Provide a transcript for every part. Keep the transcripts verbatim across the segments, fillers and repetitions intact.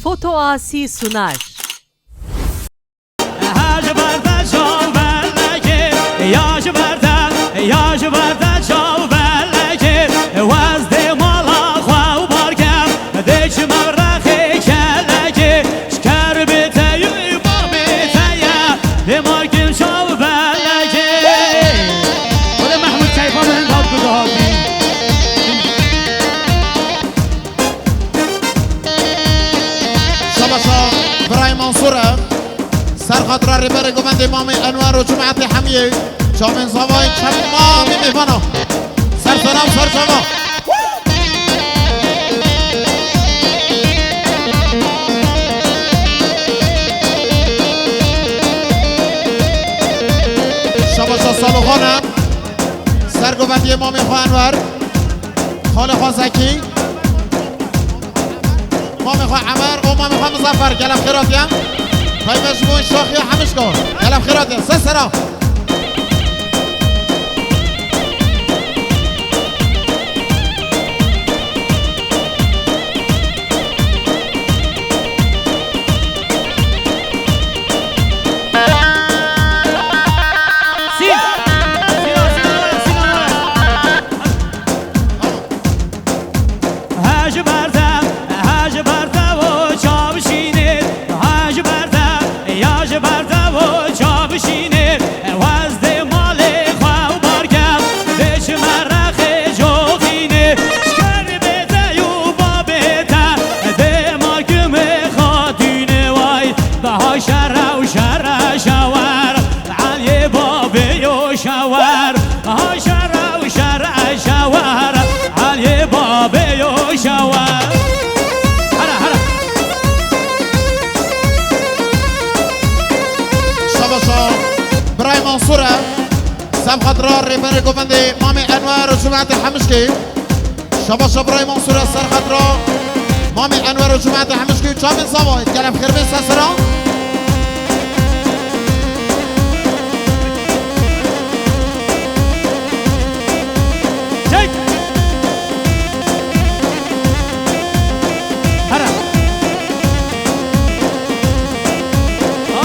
Foto Asi sunar. Ha ji ber te çav belekê, ya ji ber te, ya ji ber te çav belekê, wez dê mala xwe û barkem, dê çime rexê kelekê, ji ker bi te yû babê te ye, dê markim çav belekê. Wele Mehmûd keyfa min hat ku dihatî. Şabaşa birayê Mansûr e. Ser xatira rêberê govendê Mamê Enwer û cemaetê hemiyê. Çavên zavayê çavên Mamê mêvana. Ser sera û ser çava. Şabaşa Saloxan e. Ser govendiyê Mamê xwe Enwer. Xalê xwe Zekî. Mamê xwe Emer û mamê xwe Muzaffer, gelek xêr hatiye. Taybet ji bo şaxiya Hemişko. Gelek xêr hatiye. Ser sera. Sîn. Sîn, sîn, sîn, sîn. Ha ji ber te, ha ji ber te û çavşînê, ha ji ber te, ya ji ber te û çavşînê, wez dê malê xwe û barkem, dê çime rexê coxînê, şker bê te û babê te, dê makimê xatînê way, daha şere û şere şewer, Eliyê babê yo şewer, ha şere û şere şewer, Eliyê babê yo şewer. Here, here. Şabaşa birayê Mansûr e. Ser xatira rêberê govendê Mamê Enwer û cemaetê Hemişkê. Şabaşa birayê Mansûr e ser xatira Mamê Enwer û cemaetê Hemişkê û çavên zavayê. Gelek xêr bê ser sera. Çek. Here.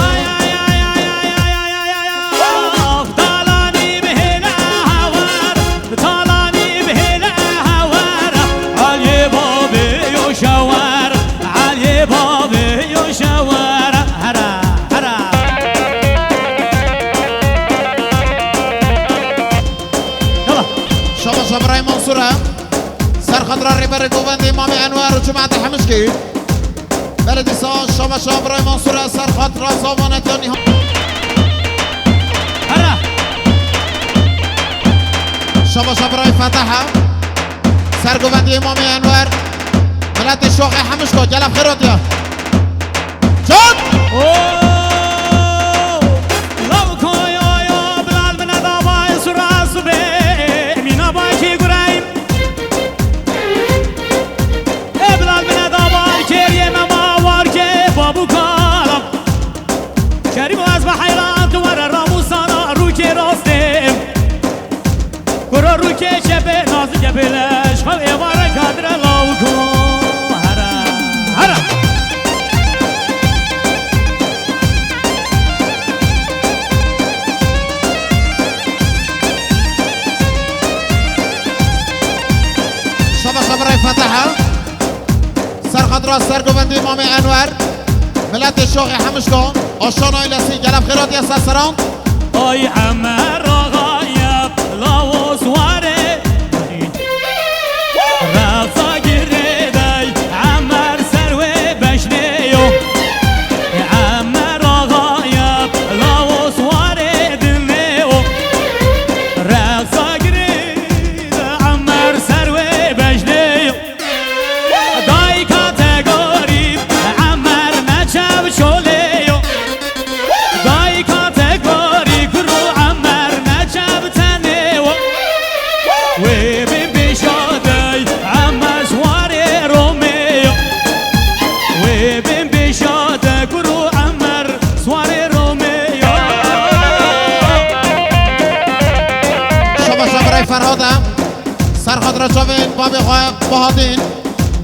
Ay, ay, ay. Talanî bihêle hawar, talanî bihêle hawar, Eliyê babê yo şewer, Eliyê babê yo şewer. Here, here. Yala. Şabaşa birayê Mansûr e. Ser xatira rêberê govendê Mamê Enwer û cemaetê Hemişkê. Belê dîsa şabaşa birayê Mansûr e ser xatira zavanetiya nîha. Here. Şabaşa birayê Fetah e. Ser govendiyê Mamê Enwer. Miletê şoxê Hemişko gelek xêr hatiye. Çak! Oo! Lawko yo yo, Bilal mine davay sura sube, mina bakî gurayim. Ê Bilal bine davar kêriyê me ma war ke babû kalam. Kerîm ez be heyran tu were ramûsana rûkê rastê. Kuro rûkê çepê nazik e bêleş xew êvare kadire lawko. Here, here. Şabaş birayê Fetah e. Ser xatira sergovendê Mamê Enwer. Miletê şoxê Hemişko. Aşana Îlesî gelek xêr hatiye ser seran. Ay Emer Axa ye, Lawos warê. Rexsa girê dey, Emer ser wê beşnê yo. Emer Axa ye, Lawos warê dinê yo. Rexsa girê dey, Emer ser wê beşnê yo. Dayka te gorî, Emer me çev çolê yo. Dayka te gorî kuro Emer ne çev tenê wo. Wê bin pêşa dey Emer swarê Romê yo. Wê bin pêşa de kuro Emer swarê Romê yo. Şabaş birayê Ferhad e. Ser xatira çavên babê xwe Bahatîn.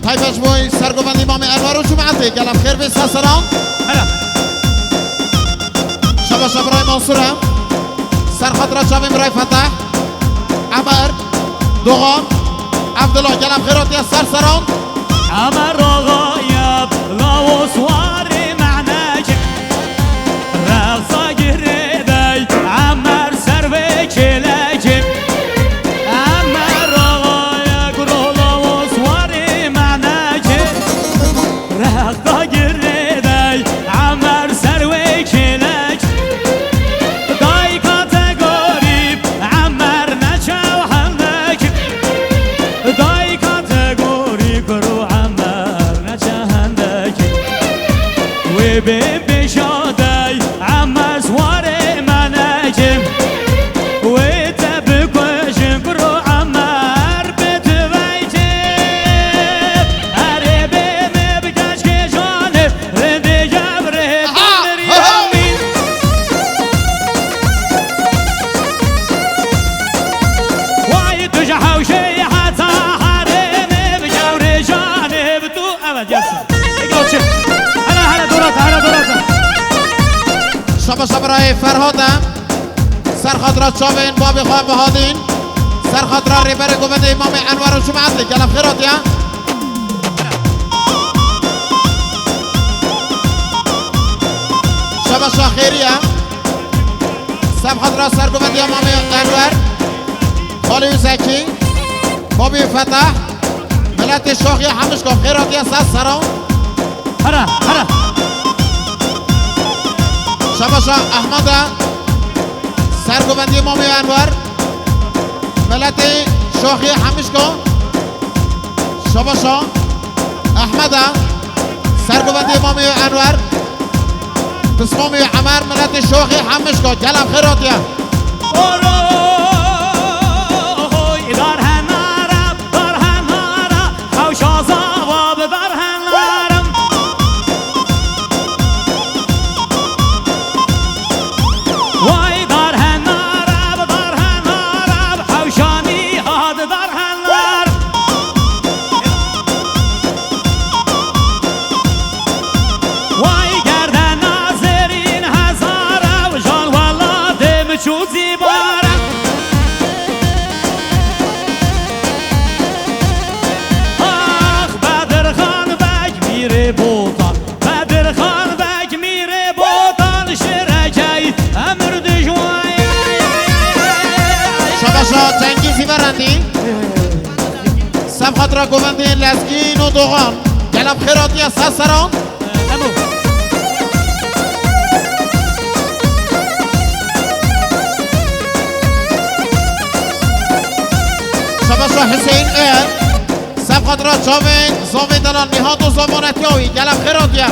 Taybet ji bo sergovendî Mamê Enwer û cemaetê, gelek xêr bê, ser seran. Hele. Şebeşa birayê Mansûr e. Ser xatira çavên birayê Fetah. Emer, Doğan, Evdila, gelek xêr hatiye, ser seran. Emer Ağayev, Lawos warê menekê. Rexsa girêdey, Emer ser vê kêlekê. Emer Ağayev, Lawos warê menekê. Rexsa girêdey, Emer ser wê kêlekê. Dayka te gorî, Emer neçew hendekê. Dayka te gorî, kuro Emer neçe hendekê. Wê bê pêşa dey, Emer warê menekê. Wê te bikujin, kuro Emer bê tu veytê. Erê bê me bi keçkê canê, rindê gev rê Aha! Dindiriya wî. Way tu ji hewşeyê heta herêmê bi gewrê canê bi tu. Evet, gelsin. Peki, o çi? Hele, hele, dorata, hele, dorata. Şaba şaba birayê Ferhad e. Ser xatira çavên babê xwe Mihadîn. Ser xatira rêberê govendê Îmamê Enwer û cemaetê, gelek xêr hatiye. Şebeşa xêrî ye. Ser xatira sergovendiya Mamê Enwer, Xalê û Zekî, Babî û Fetah, miletê Şaxiyê Hemişka xêr hatiye ser seran. Here, here. Şebeşa Ehmed e. Sergovendiyê Mamê Enwer, miletê Şaxiyê Hemişka. Şebeşa Ehmed e. Sergovendiyê Mamê Enwer, Pismamê Emer, miletê Şaxiyê Hemişka. Gelek xêr hatiye. Oroy, dar henara, dar henara, hewşa zava bi dar henarim. Way dar henara, dar henara, hewşanî ha di dar henar. Way gerdena zerîn hezara, jan welatê mi çû zîbara. Ax, Bedirxan Beg mîrê Botan, Bedirxan Beg mîrê Botan, şirekey emir dijway. Şabaşa Cengîz Îverendî. Seb xatira govendê Lezgîn û Doğan. Gelek xêr hatiye ser seran. Hemû. Şebeşa Hüseyin E. Seb xatira çavên Zavê Delal Nihat û Zamanetiya wî. Gelek xêr hatiye.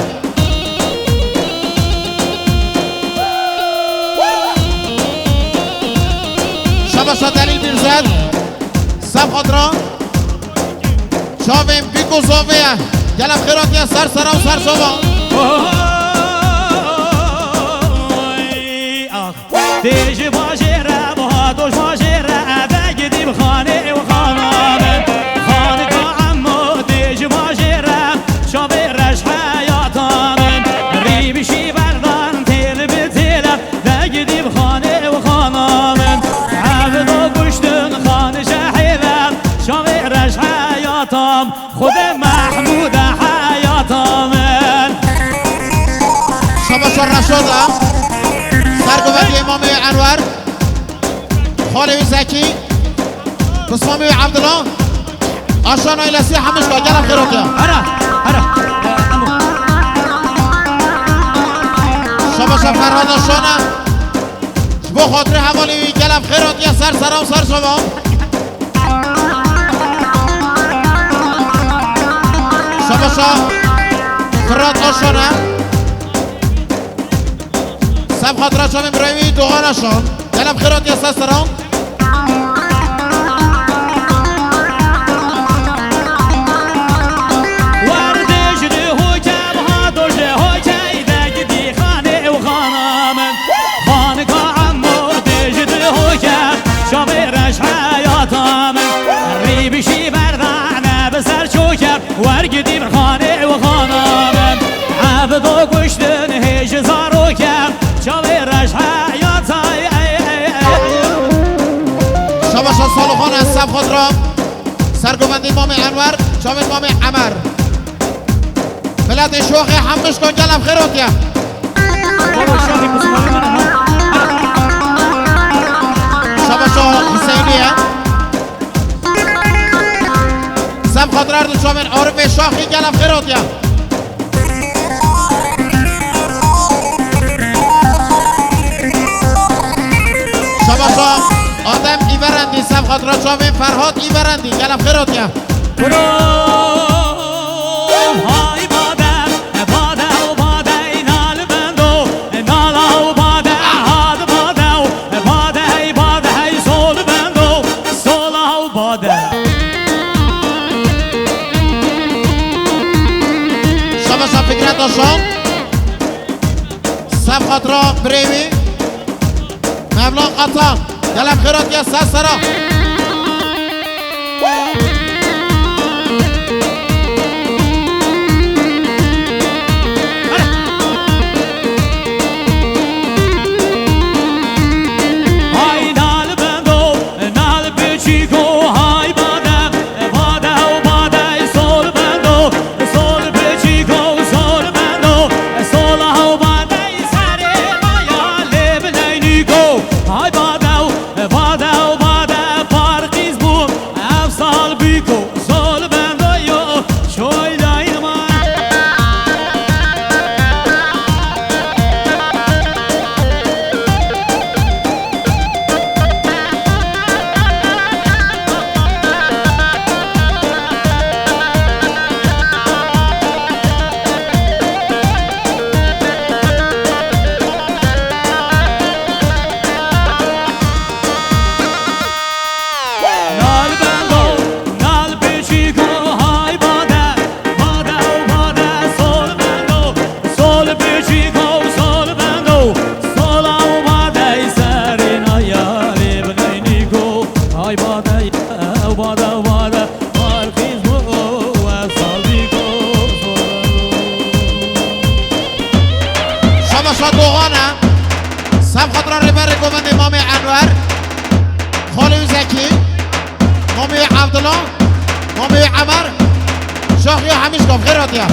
Şebeşa Delîl Bîrzet. Seb xatira çavên Bîk û Zavê ye. Gelek xêr hatiye ser sera û ser çava. Oy, ax. Tê ji bajêre, baha do ji bajêre, eve gidî bi xanê û xana min. Xanika Emo tê ji bajêre, çavê reş heyata min. Rî bi şîverdan, têl bi têle, Degidî bi xanê û xana min, evdo kuştin xan şehêle, çavê reş heyatam, Xwedê Mehmûde heyata min. Şebeşa Reşada, sergovendiyê Mamê Enwer, Xalê wî Zekî, Pismamê wî Evdila, Aşan ailesi Hemişka, gelek xêr hatiye. Hera, hera. Şebeşa Ferhad Aşan e. Ji bo xatirê hevalê wî gelek xêr hatiye ser sera û ser şeva. Şebeşa Firat Aşan e. Seb xatira çavên birayê wî Doğan Aşan. Gelek xêr hatiye ser sera. Werdê ji dê hokem hato ji hokey degidî xanê û xana min. Xanika Emo dê ji dê hokem çavê reş heyata min. Rî bi şîverdan e bi ser çoker. Wer Xotro, sergovendî Mamê Enwer, çavên Mamê Emer. Miletê Şoxê Hemişko gel ev xêr hatiye. Baba Şoxê Kusmarî min ha. Şaba Şox Hüseyniye. Sem xatira du çavên Arifê Şoxî gel ev xêr hatiye. Şaba Şox Adem Îverendî, sem xatira çavên Ferhat Îverendî gel ev xêr hatiye. Bro, hay bade, bade, bade, nal bendo, nala bade, had bade, bade, bade, sol bendo, sola bade. Şaba Şox Fikret Aşan. Sem xatira birê wî Mevlan Qatan. Gel ev xêr hatiye ser sera. Hay nal bendo, nal piçîko, hay bade, bade, bade, sol bendo, sol piçîko, sol bendo, sola bade, serê maya lê bileynîko. Hay bade, bade, bade, parqîz bû, ev sal bîko, sol bendo yo, şoy dayma. Nal bendo, nal piçîko, hay bade, bade, bade, sol bendo, sol piçîko, sol bendo, sola bade, serê naya lê bileynîko, hay bade, bade, bade, parqîz bû, ev sal bîko, sol bendo. Şaba Şox Doğan e. Sem xatira rêberê govendê Mamê Enwer, Xalê Zekî, Mamê Evdila, Mamê Emer, Şaxiya Hemişko xêr hatiye.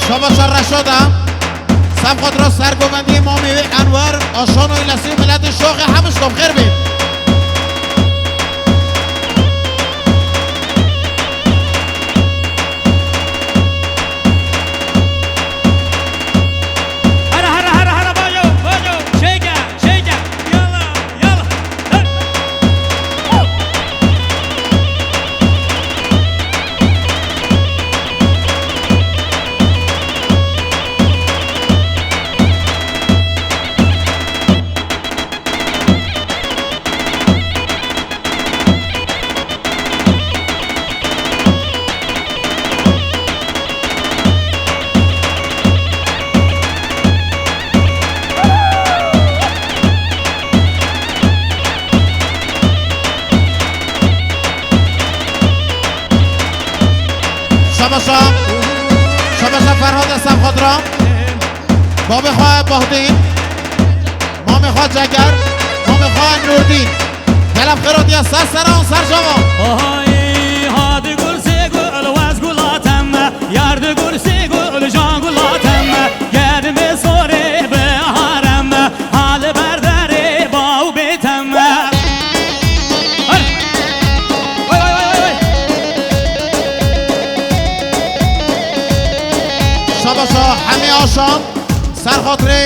Şaba Şox Reşad e. Sem xatira sergovendiyê Mamê wê Enwer, Aşano Îlesî û miletê Şoxê Hemişko xêr bê. Here, here, here, here, bajo, bajo, şêke, şêke, yala, yala. Şabaşa, şabaşa Ferhad Esem Xadra, babê xwe Bahdîn, mamê xwe Ceger, mamê xwe Nûrdîn. Gelek xêr hatiye ser seran, ser çavan. Hay, hadi gul se gul, wez gulatem, yar di gul se gul, can gulatem, gedime sore beharem, hal berderê baw betem. Hay. Vay, vay, vay, vay, vay. Şabaşa Hemî Aşan, ser xatirê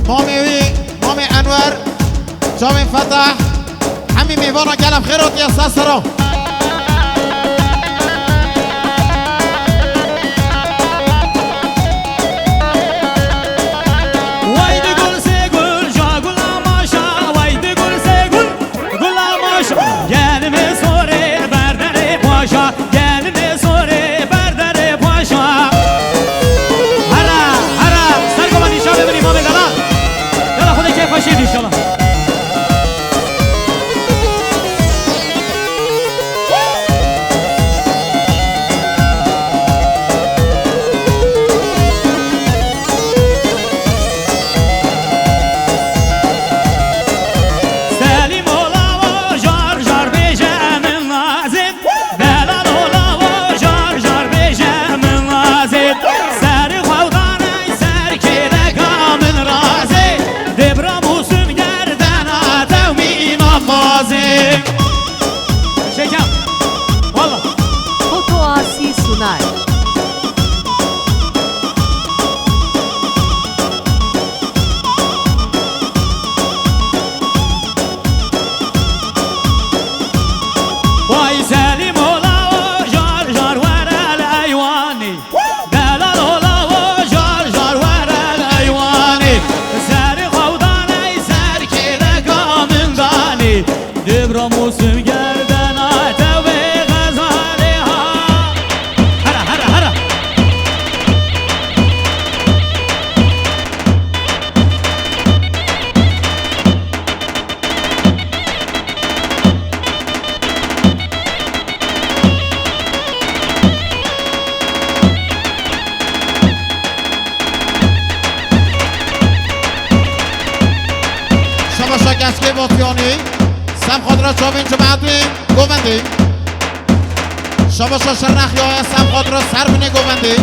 mamê wî, mamê Enwer, çavên Fetah, hemî mêvana gelek xêr hatiye ser sera. Way di gul se gul, ja gula maşa, way di gul se gul. Gula maşa, gelime sore berderê paşa, gelime sore berderê paşa. Hera, hera, ser koma nîşan bibin îmamê delal. Yala Xwedê keyfa şêdî înşallah. Keşkê Batyanî, sem xatira çavên cemaetê govendê. Şabaşa Şirnexya ye, sem xatira serbinê govendê.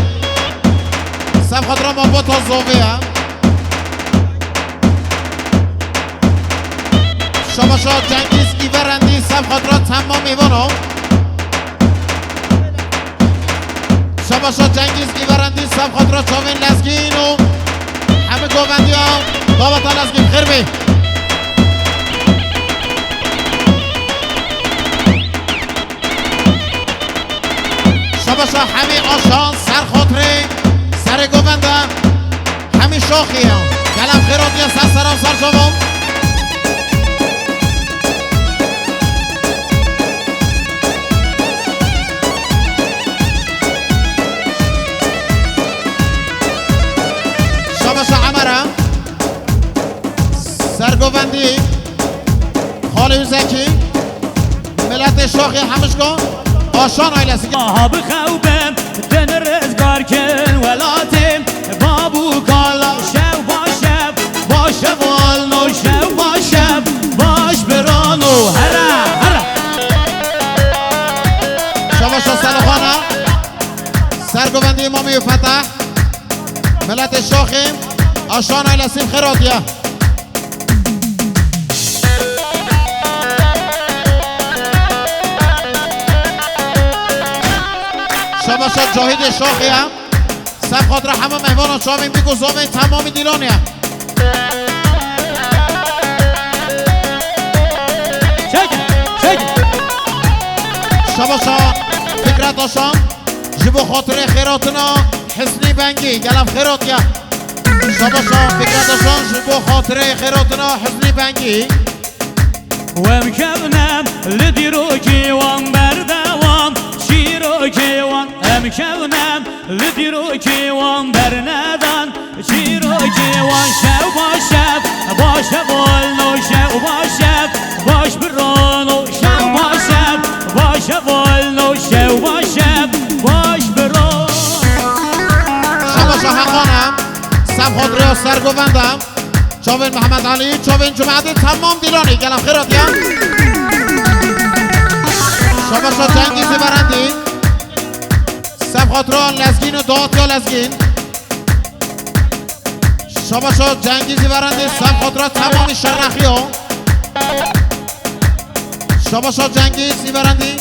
Sem xatira mabata zavê ye. Şabaşa Cengîz Îverendî, sem xatira temma mêvana. Şabaşa Cengîz Îverendî, sem xatira çavên lezgîn û hemî govendiya babeta lezgîn. Xêr bê. Şabaşa hemî aşan ser xatirê serê govenda. Hemî şaxî ye. Gelem xêr hatiye ser seran ser çavan. Şabaşa Emere. Sergovendî Xalê Zekî. Miletê şaxê hemişka aşan ailesi. Aha bixewbim, din rizgar kin welatê, bab û kala. Şev baş şev, baş şev alno, şev baş şev, baş birano. Here, here. Şabaşa Selixana. Sergovendî Mamî û Fetah. Miletê şaxê aşan ailesî xêr hatiye. Şabaşa Cahîdê şaxê ye. Sem xatira hemû mehvana çavên bîk û zavên temamî dîlanê ye. Çek, çek. Şabaşa Fikret Aşan. Ji bo xatirê xêratina Hisnî Bengî, gelem xêratiye. Şabaşa Fikret Aşan ji bo xatirê xêratina Hisnî Bengî. Wem kevnem li dîrokê wan berdewam, çîrokê wan. Em kevnem li dîrokê wan bernedan. Çîrokê wan şev baş şev, baş şev olno şev baş şev, baş birano şev baş şev, baş şev olno şev baş şev, baş biro. Şabaşa Heqan e, sem xatirê sergovend e, çavên Mehmet Elî, çavên cemaetê temam Dîlanê, gelem xêr hatiye. Şabaşa Cengîzî Verendî, sem xatira Lezgîn û dawatiya Lezgîn. Şabaşa Cengîz Îverendî, sem xatira temamî Şernexiya. Şabaşa Cengîz Îverendî,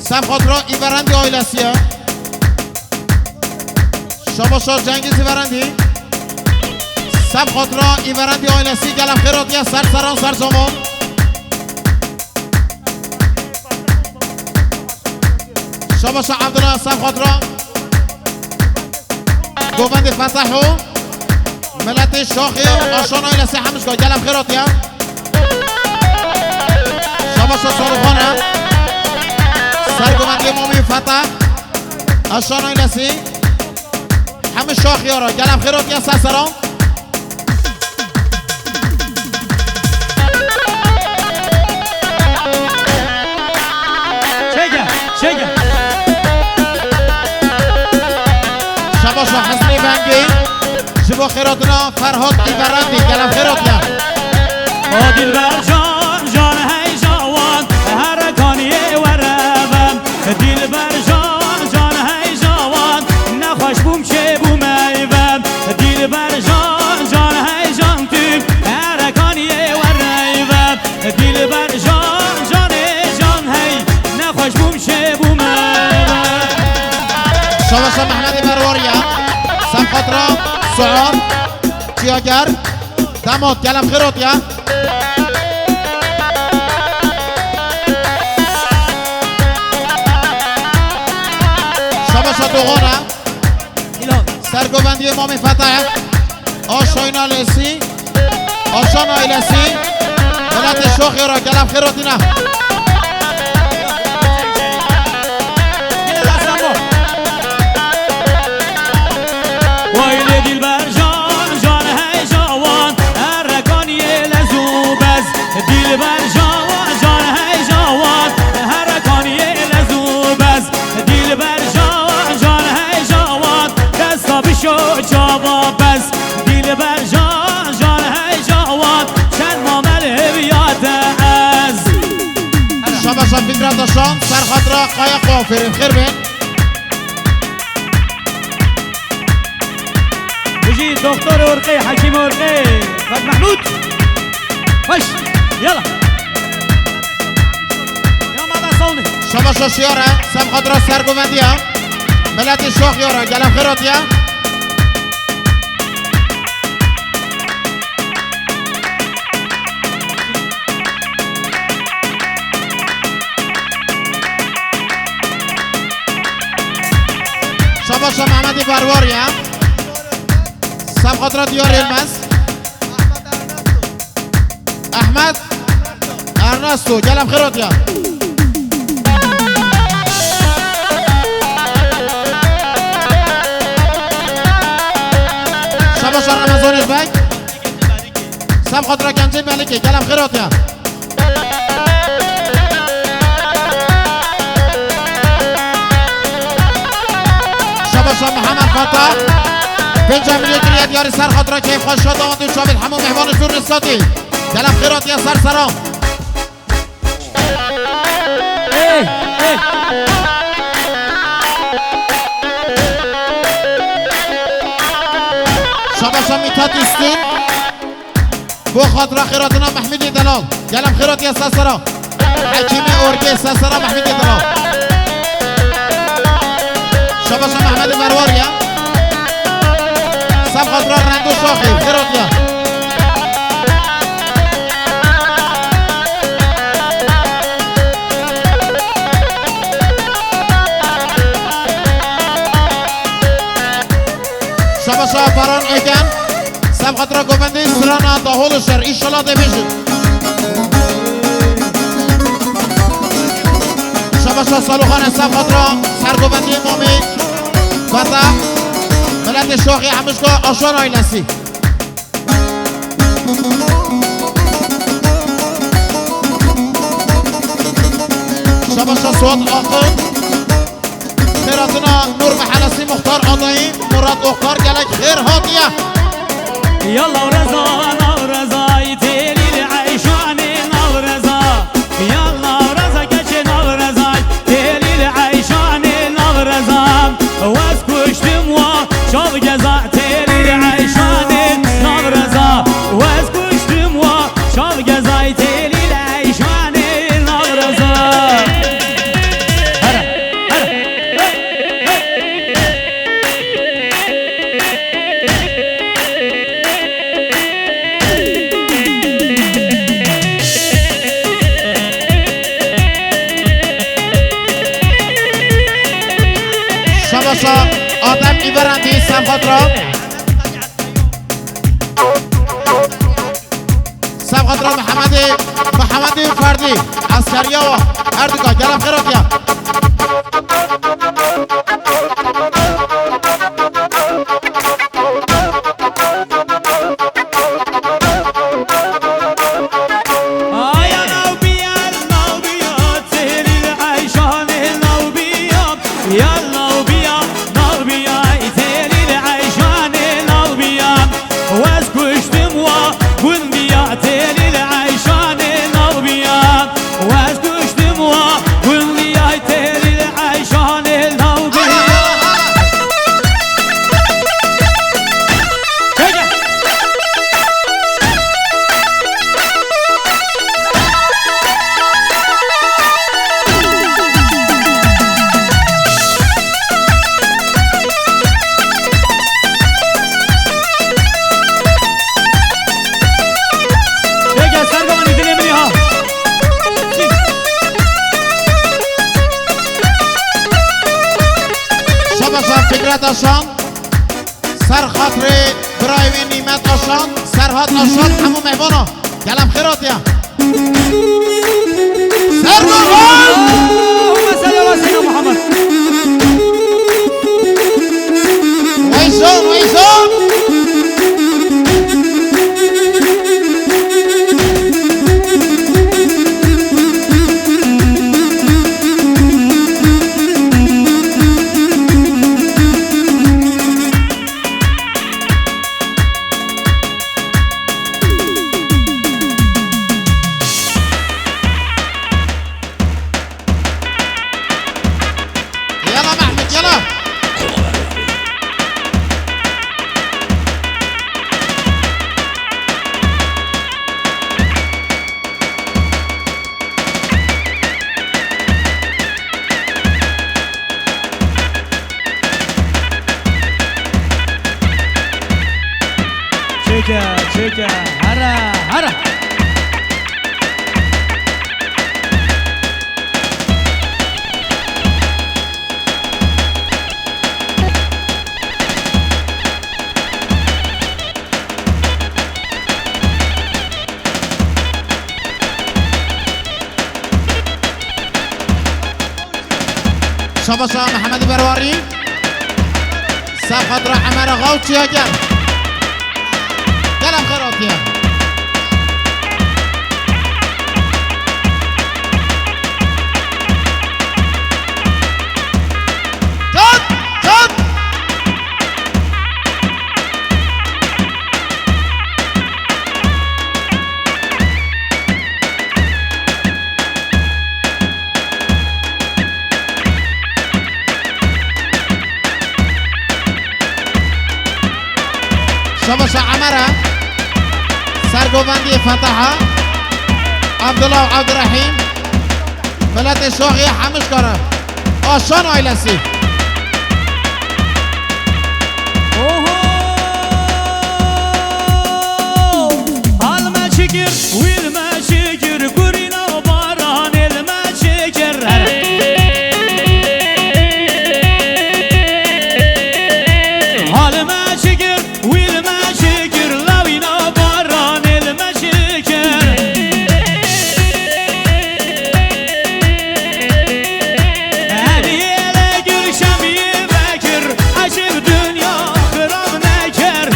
sem xatira Îverendî ailesiye. Şabaşa Cengîz Îverendî, sem xatira Îverendî ailesî, gelem xêr hatiye ser seran ser zaman. Şabaşa Evdila, sem xatira govendê Fetah û miletê Şaxê û Aşan ailesî hemişka, gelem xêr hatiye. Şabaşa Saruxan e, ser govendê Mamî Fetah, Aşan ailesî, hemî Şaxê re, gelem xêr hatiye ser seran. Çêke, çêke. Şabaşa Hesnî Vengî, ji bo xêratina Ferhat Îverendî, gelem xêratiye. O dilber can, can hey cawan, here kaniyê were vem. Dilber can, can hey cawan, nexweş bûm çêbûm ey vem. Dilber can, can hey can tu, here kaniyê were ey vem. Dilber can, canê can hey, nexweş bûm çêbûm ey vem. Şabaşa Mehmedê Merwariye, sem xatira Suad Çiyager, damat, gelem xêr hatiye. Şabaşa Doğan e. Sergovendiyê Mamê Fetah e. Aşayîn ailesî, Aşan ailesî, miletê Şoxê re gelem xêr hatine. Waylê dilber can, can hey cawan, here kaniyê lez û bez. Dilber cawan, can hey cawan, here kaniyê lez û bez. Dilber can, can hey cawan, desta bişo çava bez. Dilber can, can hey cawan, çend mam Fikret Aşan, ser xatira Kaya Kuaförê, xêr bin. Bijî doktorê Urqê, hekîmê Urqê, Kak Mehmûd. Baş, yala. Ya mala sawni. Şabaşa şiyara, ser xatira sergovendiya. Miletê Şaxiyara, gelek xêr hatiye. Şabaşa Mehmetê Berwar ya. Ser xatira Diyar Yilmaz. Ahmet Ernesto, gelek xêr hatiye. Şabaşa Remezan Özbek. Ser xatira Gencê Melikê, gelek xêr hatiye. Şabaşa Mihemed Fetah. Pênc milyon kiriye diyarî ser xatira keyfxweş, şadawand û çavên hemû mehvanê Zûrnî Satî. Gelek xêr hatiye ser sera. Ê, ê. Şabaşa Mithat Üstün. Bo xatira xêratina Mehmûdê Delal. Gelek xêr hatiye ser sera. Hekîmê Orgê ser sera Mehmûdê Delal. Şabaşa Mehmedê Merwar ya. Ser xatira Rendo Şaxê. Xêr hatiye. Şabaşa Baran Egen. Ser xatira govendê strana Dahol û Şer. Înşallah dê bêjin. Şabaşa Saloxan e ser xatira sergovendiyê Mamê Feta. Miletê Şaxê Hemişka Aşan ailesi. Şabaşa Suat Akın. Xêratina Nur Mehelesî Muxtar Adayî, Murat Oktar gelek xêr hatiye. Ya Newreza, Newreza, têlî li Eyşanê Newreza. Ya Newreza, keçê Newreza, têlî li Eyşanê Newreza. Wez kuştim wa çav geza, têlî li Eyşanê Newreza. Wez kuştim wa çav geza, têlî li Eyşanê Newreza. Here, here. Şabaşa Adem Îverendî, ser xatira. Ser xatira Mihemedê, Mihemedê Ferdî, eskeriya wa, Erdika, gelek xêr hatiye. Aya navbiya, navbiya, têlî li Eyşanê navbiya. Ya navbiya, navbiya, têlî li Eyşanê navbiya. Wez kuştim wa gundiya, têlî li Eyşanê navbiya. Wez kuştim wa gundiya, têlî li Eyşanê navbiya. Çeke. Pêke sergomanî dilê min î ha. Şabaşa Fikret Aşan. Ser xatirê birayê wê Nîmet Aşan, Serhat Aşan, hemû mehvana. Gelek xêr hatiye. Sergovan! Allahümme salli ala seyyidina Muhammed. Weysan, weysan! Çêke, çêke, here, here. Şabaşa Mihemedî Berwarî. Ser xatira Emera Xaw çiya gel. Gel em xêr hatiye. Kat! Kat! Şabaşa Emere, Sergovendiyê Fetaha, Abdullah û Abdurrahîm, Miletê Şaxiyê Hemişkara, Aşan ailesi. Oho! Hal me çi kir, wîl me çi kir, kurîna baranê li me çi kir. Hal me çi kir, wîl me çi kir, lawîna baranê li me çi kir. Hemiyê vekir, şemiyê vekir, ecêb dinya xirab nekir.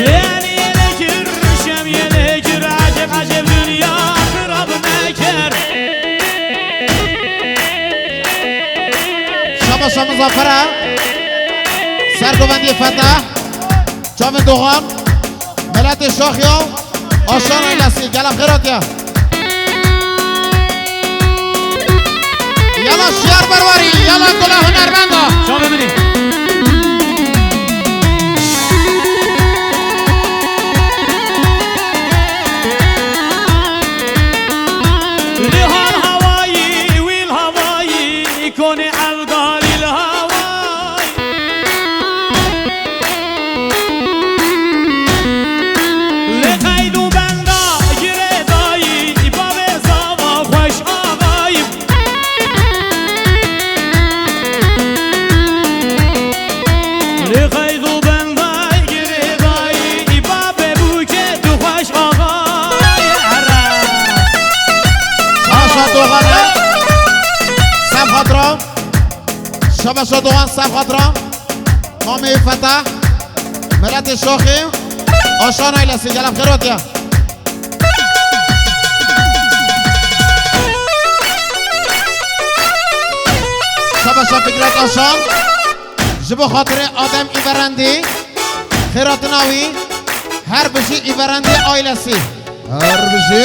Lê hemiyê vekir, şemiyê vekir, ecêb, ecêb dinya xirab nekir. Şabaşa Muzaffer e, Sergovendiyê Fetah, Çavên Doxan, Miletê Şaxiya, Aşan ailesi, gelek xêr hatiye. Yala Şiyar Berwarî, yala Gula Hunermenda. Çavê min î. Li hal hawayî, wîl hawayî, konê evdalî li hawayî. Li qeyd û benda girêdayî, bavê zava xweş axayî. Li qeyd û benda girêdayî, bavê bûkê tu xweş axayî. Here. Şabaşa Doxan e. Ser xatira. Şabaşa Doxan ser xatira. Mamê Fetah. Miletê Şaxê. Aşan ailesi. Gelek xêr hatiye. Şabaşa Fikret Aşan. Ji bo xatirê Adem Îverendî. Xêratina wî. Her bijî Îverendî ailesi. Her bijî.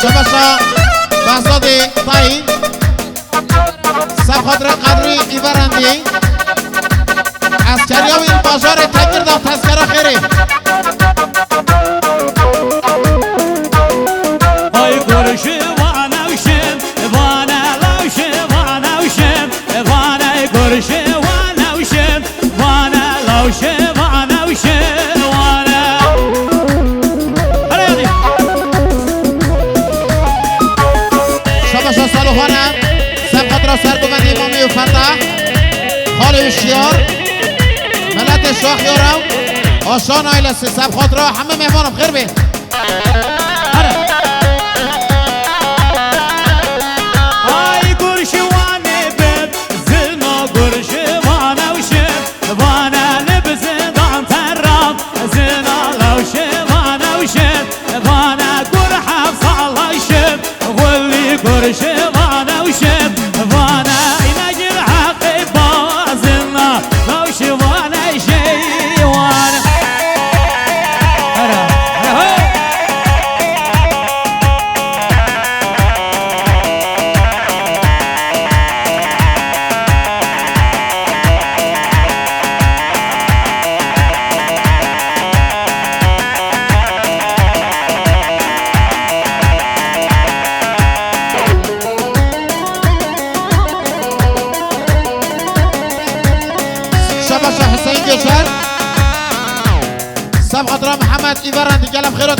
Şabaşa Behzadê Tayî. Ser xatirê Qedrî Îverendî. Eskeriya wî li bajarê Tekirda tezkera xêrê. Ay kurşi vana uşim, vana lawşi vana uşim, vana kurşi vana uşim, vana lawşi vana uşim, vana. Hele yanî. Şabaşa Saloxane, ser xatira Sergovendî Mamê û Fetah, Xalê û Şiyar, Miletê Şaxiyara, Aşan ailesi, ser xatira hemî mêhmanan xêr bê. Ay kurşi wanê bib, zina kurşi vana uşim, vana li bi zindan teram, zina lawşi vana uşim, vana kur heft sala şim, xulî kurşi vana uşim, vana îne gir heqê bazina. Lawşi vane jey wan. Hera, hera, ho!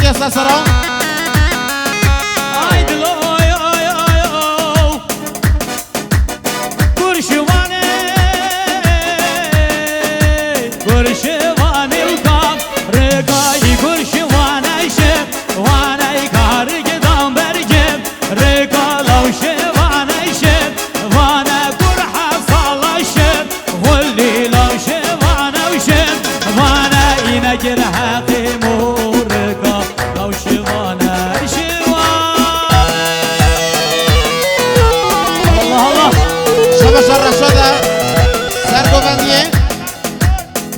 Sesera. Ay dilo, ay, ay, ay, ay. Kurşiwane, Kurşiwane uka, reka i Kurşiwane şe, wane kar gidan berge, reka law şewane şe, wane kurha sala şe, xulî law şewane û şe, wane îne gir heqê morika, law şewane şewa. Allah Allah. Şebeşa Reşa de sergovendiyê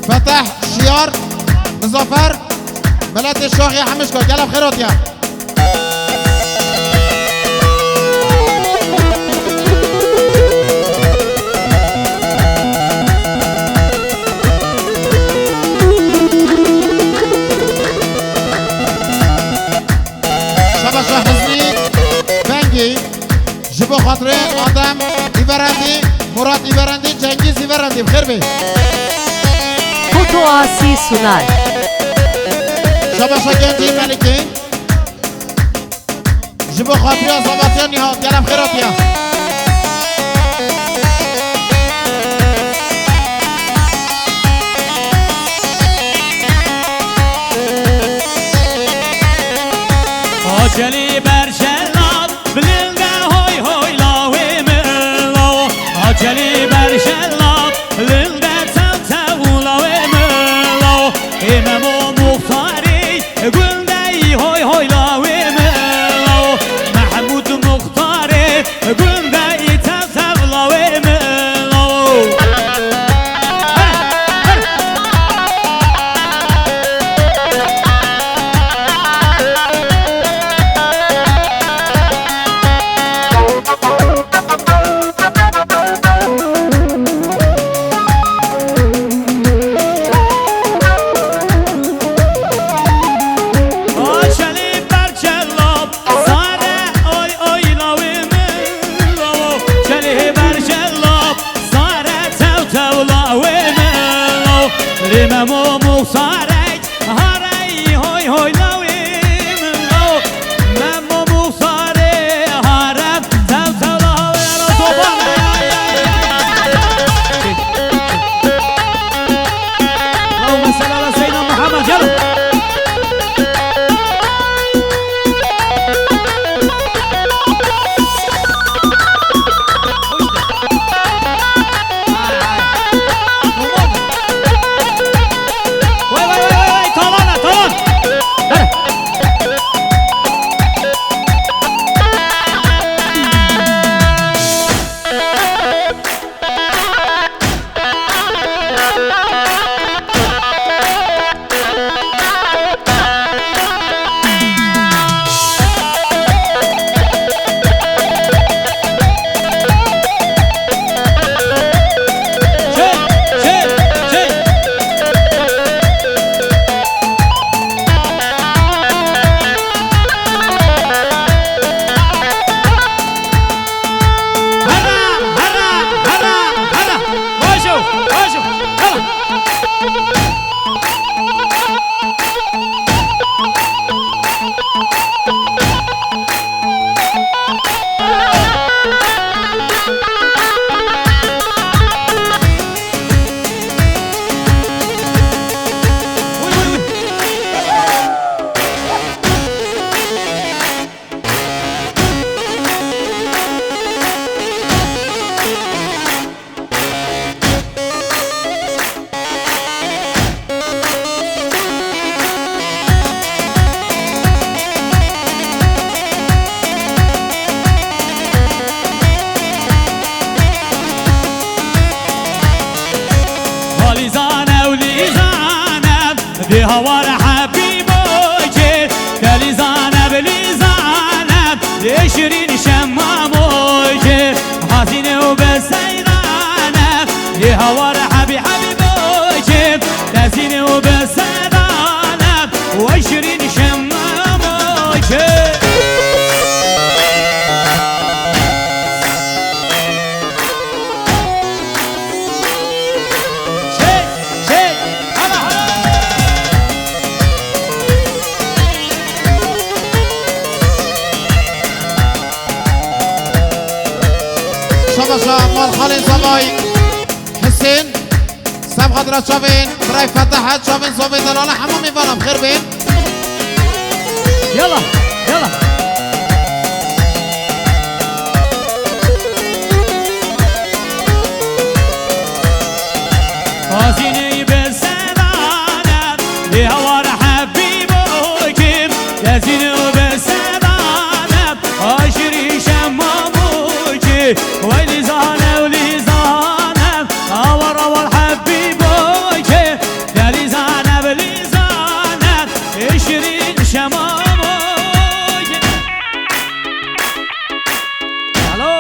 Fetah Şiyar Mizafer, miletê Şaxê Hemişka, gelek xêr hatiye. Şebeşa Hizmî Bengî, ji bo xatirê Adem Îverendî, Murat Îverendî, Cengîz Îverendî, bi xêr bê. Foto Asî Sunar. Şebeşa Gencî Melikî. Ji bo xatiriya Zavatiya Nîhat, gelek xêr hatiye. Acelî berşelat, bilinde hoy hoy lawê min law. Acelî berşelat, bilinde tew tew lawê min law. Ê Memo Muxtarê, Gundey hoy hoy lawê min law. Mehmûd Muxtarê, Gundey tev tev lawê min law. Paşa, malxalên zavay Hisên, Semxadra çavên, Biray Fetah, çavên zavê delale, hemû mêvanan xêr bên. Yala, yala. Xazîneyî bi sedane, lê hawar hebî bokim, lezîn û bi sedane, aşirî şemamokî, wey lîzane û lîzane, awar awar hebî bokim, ya lîzane bi lîzane, ê şirîn şemamokî. Alo.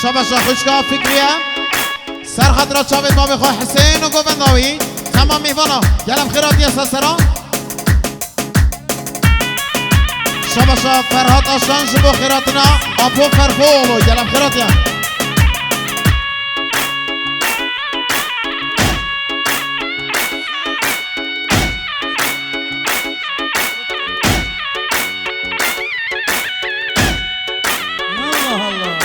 Şabaşa xwişka Fikriye. Ser xatira çavê bavê xwe Hisên û govenda wî. Hema mêvana. Gelem xêr hatiye ser sera. Şabaşa Ferhat Aşan ji bo xêratina Apo Ferhoğlu. Gelem xêr hatiye. Allah Allah.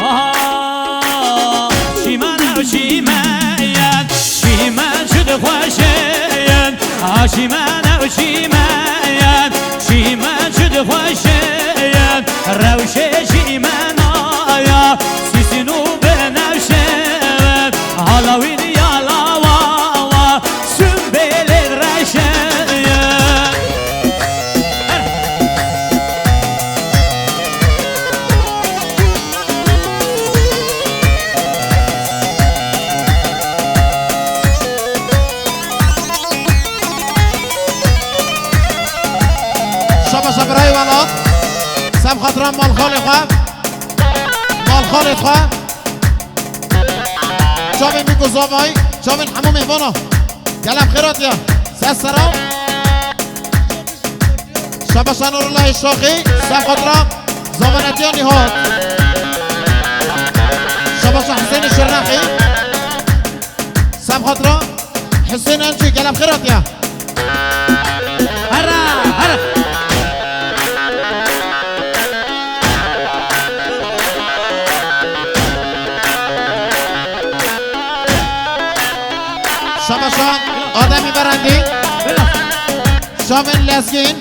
Aha, çîmen ew çîmen, çîmen çi dixweşin, ha çîmen ew çîmen, çîmen çi dixweşin, rewşê çîmena ya, sîsîn û binevşe, halawîn ya lawa wa, Sümbêlê reşeye. Şabaşa birayê welat. Sem xatira malxalê xwe. Malxalê xwe. Çavên Mîko Zavay, çavên hemû mêvana. Gelem xêr hatiye. Ser sera. Şabaşa Nurullahê Şaxî, ser xatira zamanetiya Nîhat. Şabaşa Hisênê Şirnexî, ser xatira Hisên Encî, gelem xêr hatiye. Here, here. Şabaşa Ademî Berendî. Şavên Lezgîn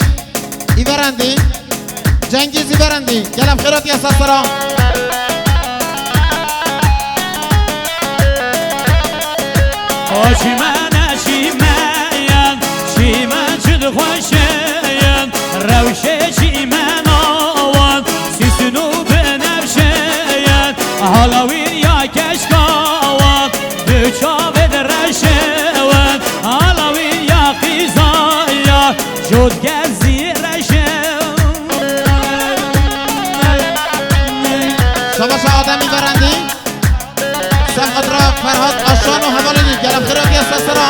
Îverendî. Cengîz Îverendî. Gelem xêr hatiye ser sera. O çîmene çîmeyen, çîmen çi dixweşeyen, rewşê çîmena wan, sîsûn û binevşeyen, halawîn ya keşka wan, di çavê direşewen, halawîn ya qîzaya, jot gezî reşewen. Şabaşa Ademî Verendî. Ser xatira Ferhat Aşan û hevalên wî, gelem xêr hatiye ser sera.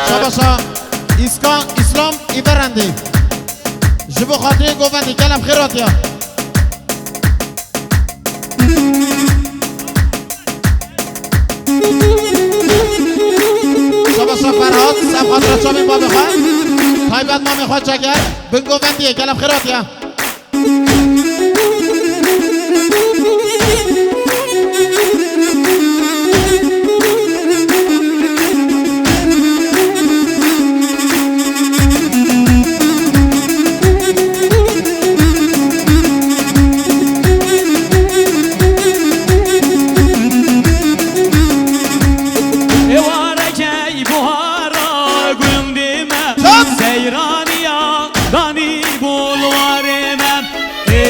Şabaşa Îska-, Îslam Îverendî. Ji bo xatirê govendî, gelem xêr hatiye. Şabaşa Ferhat, ser xatira çavên bavê xwe. Taybet mamê xwe Ceger, bin govendiyê, gelem xêr hatiye. Êwareke ey buhara gundê me, Çap! Seyraniya danî bulwarê me. Ê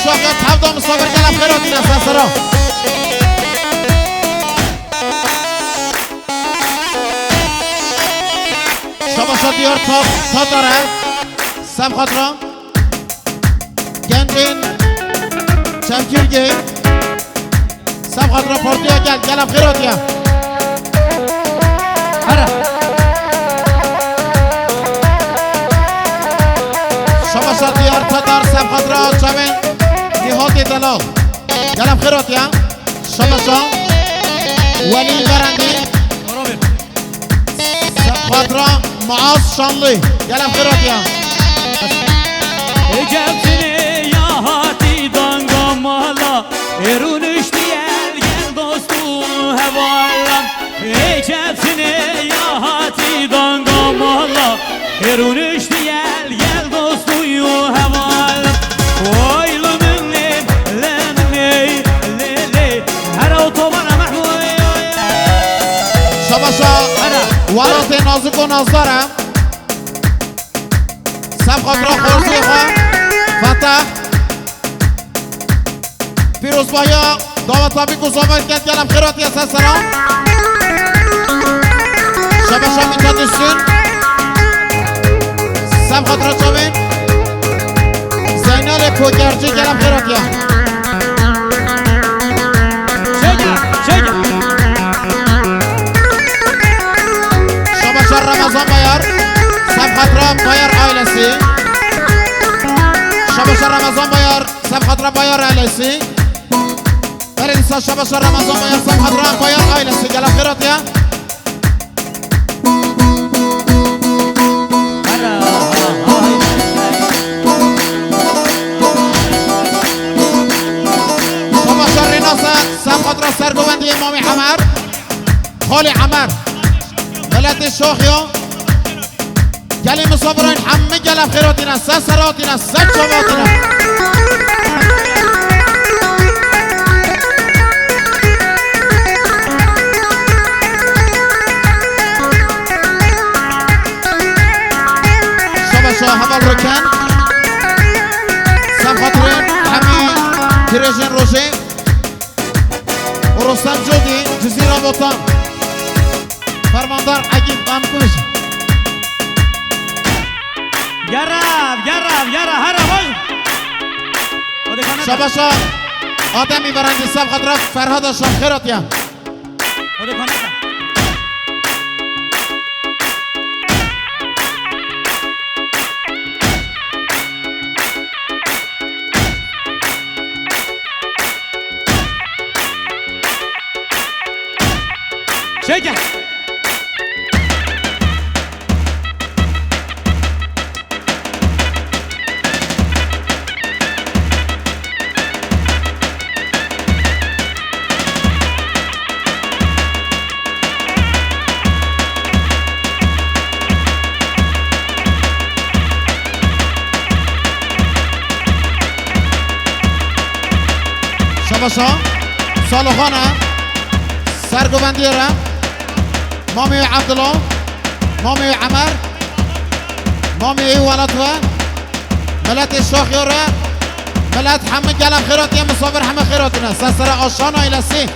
Şaxê tevda misafir, gelek xêr hatine ser sera. Şabaşa Diyar Ta-, Tatar e. Sem xatira. Gencên Çemkîrgê. Sem xatira partiya gel, gelek xêr hatiye. Here. Şabaşa Diyar Tatar, sem xatira çavên Nîhatê Delal. Gelek xêr hatiye. Şabaşa Welî Berendî. Sem xatira Muaz Şanlı. Gelek xêr hatiye. Ecem sinê ya hatî danga mala, ê rûniştî el gel dost û hevalan. Ecem sinê ya hatî danga mala, ê rûniştî el gel dost û hevalan. Oy li min lê, lê min lê, lê, lê. Here otomana Mehmûd. Şabaşa Here. Welatê nazik û nazdar e. Sem xatira xwarziyê xwe Fetah. Pîrozbahiya daweta bî ku zafar ket, gelek xêr hatiye ser sera. Şabaşa Mîtat Üstün. Sem xatira çavên Zeynelê Kokercî, gelek xêr hatiye. Şabaşa Ramazan Bayar, sem xatira Bayar ailesi. Şabaşa Ramazan Bayar, sem xatira Bayar ailesi. Her insan şabaşa Ramazan Bayar, sem xatira Bayar ailesi. Gelek xêr hatiye. Şabaşa Rênasa, sem xatira sergovendiyê Mamê Emer. Xalê Emer. Miletê Şaxiya. Gelê misafiran hemî gelek xêr hatine, ser sera hatine, ser çava hatine. Şabaşa heval Rûken. Sem xatirê hemî dirêjên rojê. Rostem Codî, Cizîra Botan. Fermandar Egîd Memkuş. Gera, gera, gera, here baş. Hadi kanata. Şabaşa Ademî Berendî, sem xatira Ferhada Şaxêr hatiye. Hadi kanata. Çeke. Şabaşa Saloxan e. Sergovendiyê re. Mamê Evdilo. Mamê Emer. Mamê ê welat ve. Miletê Şaxiya re. Milet hemî gelek xêr hatiye, misafir hemî xêr hatine. Ser sera Aşan ailesî.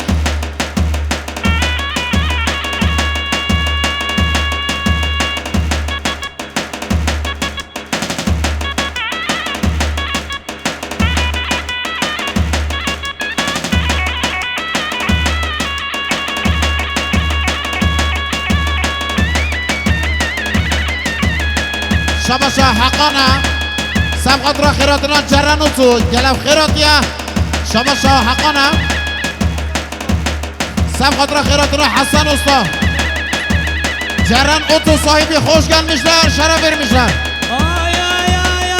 Şabaşa Heqan e. Sem xatira xêr hatina Ceren Otu. Gelek xêr hatiye. Şabaşa Heqan e. Sem xatira xêr hatina Hesen Usta. Ceren Otu sahibi hoş gelmişler, şeref vermişler. Ay, ay, ay,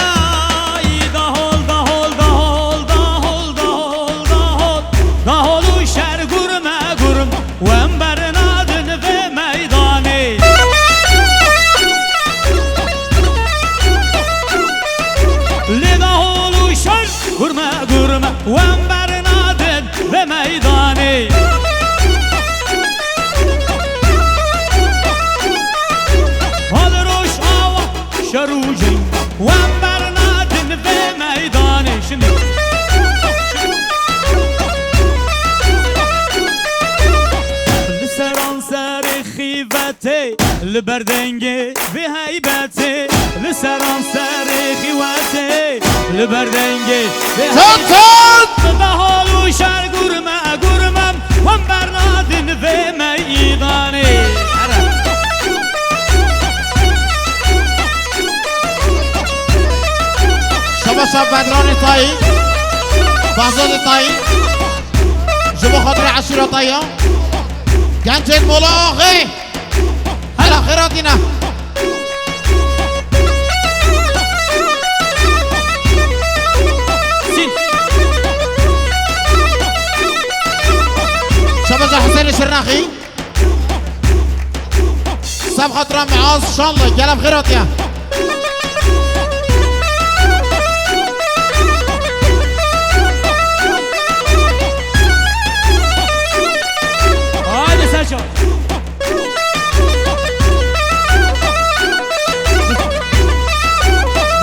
ay, dahol, dahol, dahol, dahol, dahol, dahol. Dahol û şer gurme, gurme, wember nadin vê meydanê. Lê dahol û şer gurme, gurme, wember nadin vê meydanê. Hal Rojava şer û ceng, wember nadin vê meydanê. Şimdi. Tê li ber dengê vê heybetê, li seranserê xîwetê, li ber dengê vê Çatan! Heybetê, bi hol û şer gurme gurmem, wan bernadin vê meydanê. Şabaş Bedranê Tayî, Behzadê Tayî, ji bo xatirê eşîra Tayî ya. Gencên Mola Axê. Hela xêr hatîne. Şabaza Husênê Şirnaxî. Seb xatira Miaz Şanlı. Gelem xêr hatiye. Haydi Sercan.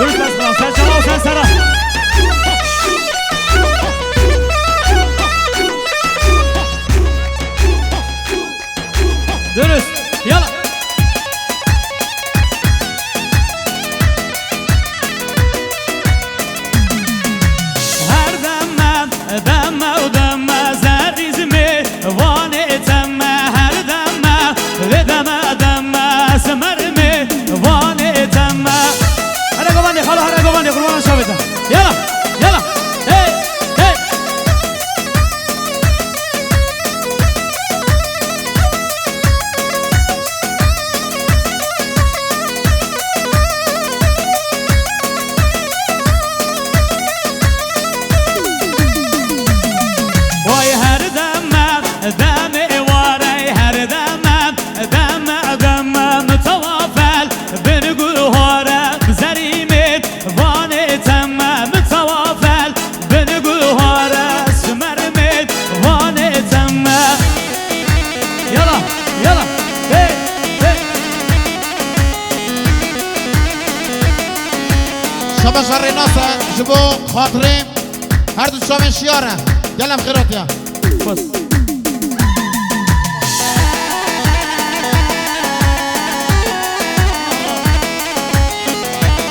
Dürüst Esma, sen çala, sen sara. Dürüst, yala. Her deme, deme û deme zerrîzmê, vanê teme her deme, lê deme, deme simermê, vanê teme. Here govandê, xalo, here govandê, qurbanan şavê te. Yala, yala, hey, hey. Vay her deme, deme warey her deme, deme, deme mitewafel bin guhare zerîmê, vanê teme mitewafel bin guhare simermê, vanê teme. Yala, yala. Hey, hey. Şabaşa Rênasa ji bo xatirê her du çavên şiyar e. Gelem xêr hatiye. Bas.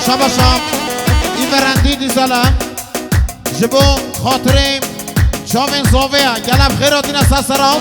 Şabaşa Îmerendî Dîzala. Ji bo xatirê çavên zaveya, gelem xêr hatine ser sera.